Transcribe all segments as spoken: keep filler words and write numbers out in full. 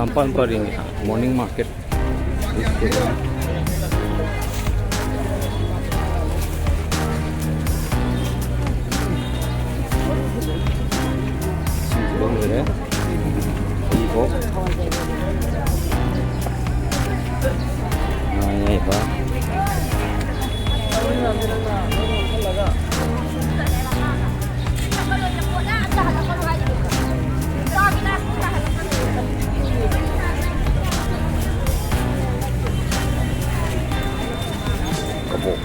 ꯀꯩꯁꯥꯝꯄꯥꯠ ꯄꯔꯤꯡ morning market꯫ ꯂꯣꯏꯔꯦ꯫ ꯎꯔꯤꯄꯣꯛ꯫ ꯉꯥ ꯑꯌꯥꯏꯕ꯫ ꯀꯕꯣꯛ꯫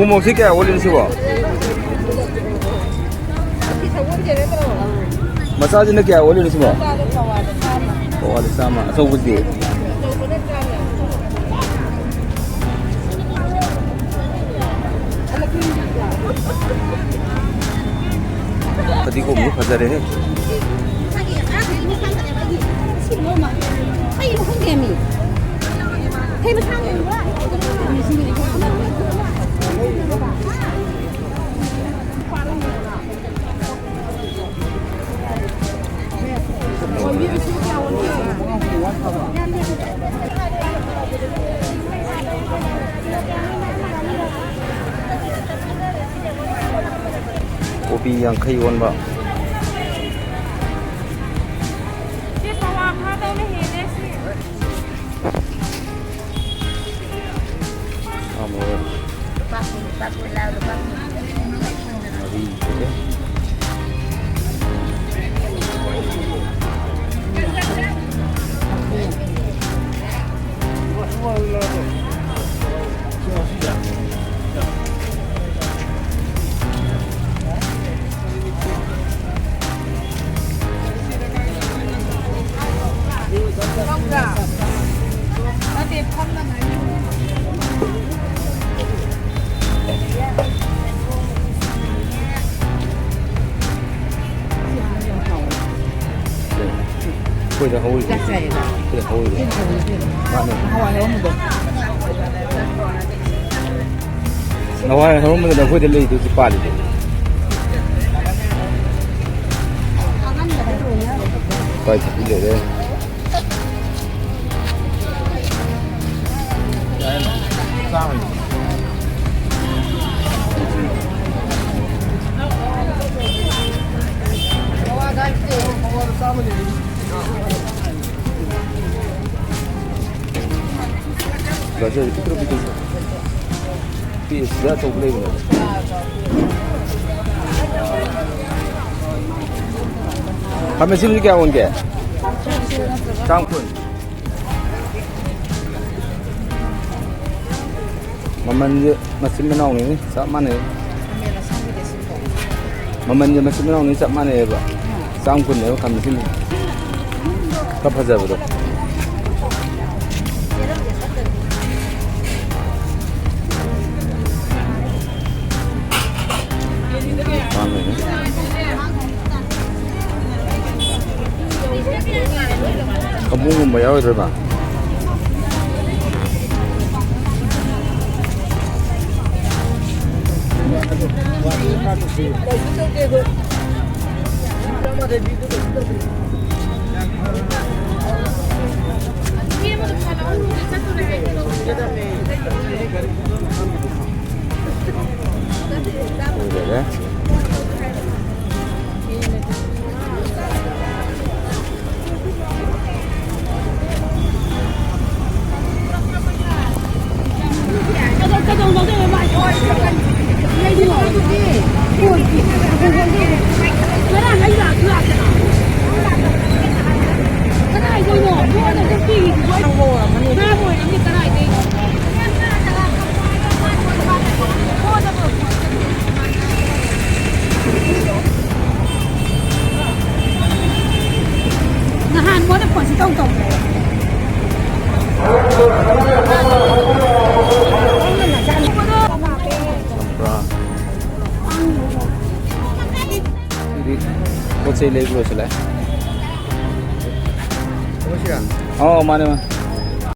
ꯎ ꯃꯣꯔꯣꯛꯁꯤ ꯀꯌꯥ ꯑꯣꯜꯂꯤꯅꯣ ꯁꯤꯕꯣ? ꯃꯆꯥꯁꯤꯅ ꯀꯌꯥ ꯑꯣꯜꯂꯤꯅꯣ ꯁꯤꯕꯣ? ꯄꯋꯥꯗ ꯆꯥꯝꯃ꯫ ꯑꯆꯧꯕꯁꯤꯗꯤ? ꯐꯗꯤꯒꯣꯝꯗꯤ ꯐꯖꯔꯦꯍꯦ꯫ ꯀꯣꯕꯤ ꯌꯥꯡꯈꯩ ꯑꯣꯟꯕ꯫ ꯁꯤ ꯄꯋꯥ ꯐꯥꯗꯧꯅ ꯍꯦꯜꯂꯦ ꯁꯤ꯫ ꯁꯥ ꯃꯔꯣꯏ꯫ ꯂꯨꯄꯥ ꯀꯨꯟ, ꯂꯨꯄꯥ ꯀꯨꯟ ꯂꯥꯎ, ꯂꯨꯄꯥ ꯀꯨꯟ꯫ ꯃꯔꯤ ꯂꯩꯔꯦ꯫ ꯑꯩꯈꯣꯏꯗ ꯍꯧꯔꯤꯕ꯫ ꯆꯥꯛ ꯆꯥꯏꯌꯦꯕ꯫ ꯑꯩꯈꯣꯏꯗ ꯍꯧꯔꯤꯕ꯫ ꯆꯤꯟ ꯊꯧꯕꯅꯤ ꯀꯩꯅꯣ꯫ ꯃꯥꯅꯦ꯫ ꯅꯍꯥꯟꯋꯥꯏ ꯍꯧꯔꯝꯕꯗꯣ꯫ ꯅꯍꯥꯟꯋꯥꯏ ꯍꯧꯔꯝꯕꯗꯨꯅ ꯑꯩꯈꯣꯏꯗ ꯂꯩꯗꯨ ꯍꯧꯖꯤꯛ ꯄꯥꯜꯂꯤꯗꯣ꯫ ꯀꯥꯏ ꯆꯠꯄꯤ ꯂꯩꯔꯦ? ꯒꯖꯔ ꯄꯤꯛꯇ꯭ꯔꯨ ꯄꯤꯛꯇ꯭ꯔꯨ꯫ ꯄꯤꯁ ꯁꯤꯗ ꯑꯆꯧꯕ ꯂꯩꯕꯅꯦ꯫ ꯈꯥꯃꯦꯟ ꯑꯁꯤꯟꯕꯤꯗꯤ ꯀꯌꯥ ꯑꯣꯟꯒꯦ? ꯆꯥꯝ ꯀꯨꯟ꯫ ꯃꯃꯜꯁꯦ ꯃꯆꯤꯟ ꯃꯅꯥꯎꯅꯤ, ꯆꯞ ꯃꯥꯟꯅꯩ꯫ ꯃꯃꯜꯁꯦ ꯃꯆꯤꯟ ꯃꯅꯥꯎꯅꯤ, ꯆꯞ ꯃꯥꯟꯅꯩꯑꯕ꯫ ꯆꯥꯝ ꯀꯨꯟꯅꯦꯕ ꯈꯥꯃꯦꯟ ꯑꯁꯤꯟꯕꯤ꯫ ꯈꯔ ꯐꯖꯕꯗꯣ꯫ ꯄꯥꯝꯃꯦꯅꯦ꯫ ꯀꯕꯣꯛꯒꯨꯝꯕ ꯌꯥꯎꯔꯣꯏꯗ꯭ꯔꯣ, ꯏꯃꯥ? ꯂꯣꯏꯔꯦ꯫ ꯅꯍꯥꯟ ꯃꯣꯏꯅ ꯐꯣꯟꯁꯤ ꯇꯧ ꯇꯧ꯫ ꯆꯝꯄ꯭ꯔꯥ꯫ ꯁꯤꯗꯤ ꯄꯣꯠ ꯆꯩ ꯂꯩꯕ ꯂꯣꯏꯁꯤꯜꯂꯦ꯫ ꯑꯧ, ꯃꯥꯅꯦ, ꯃꯥꯅꯦ꯫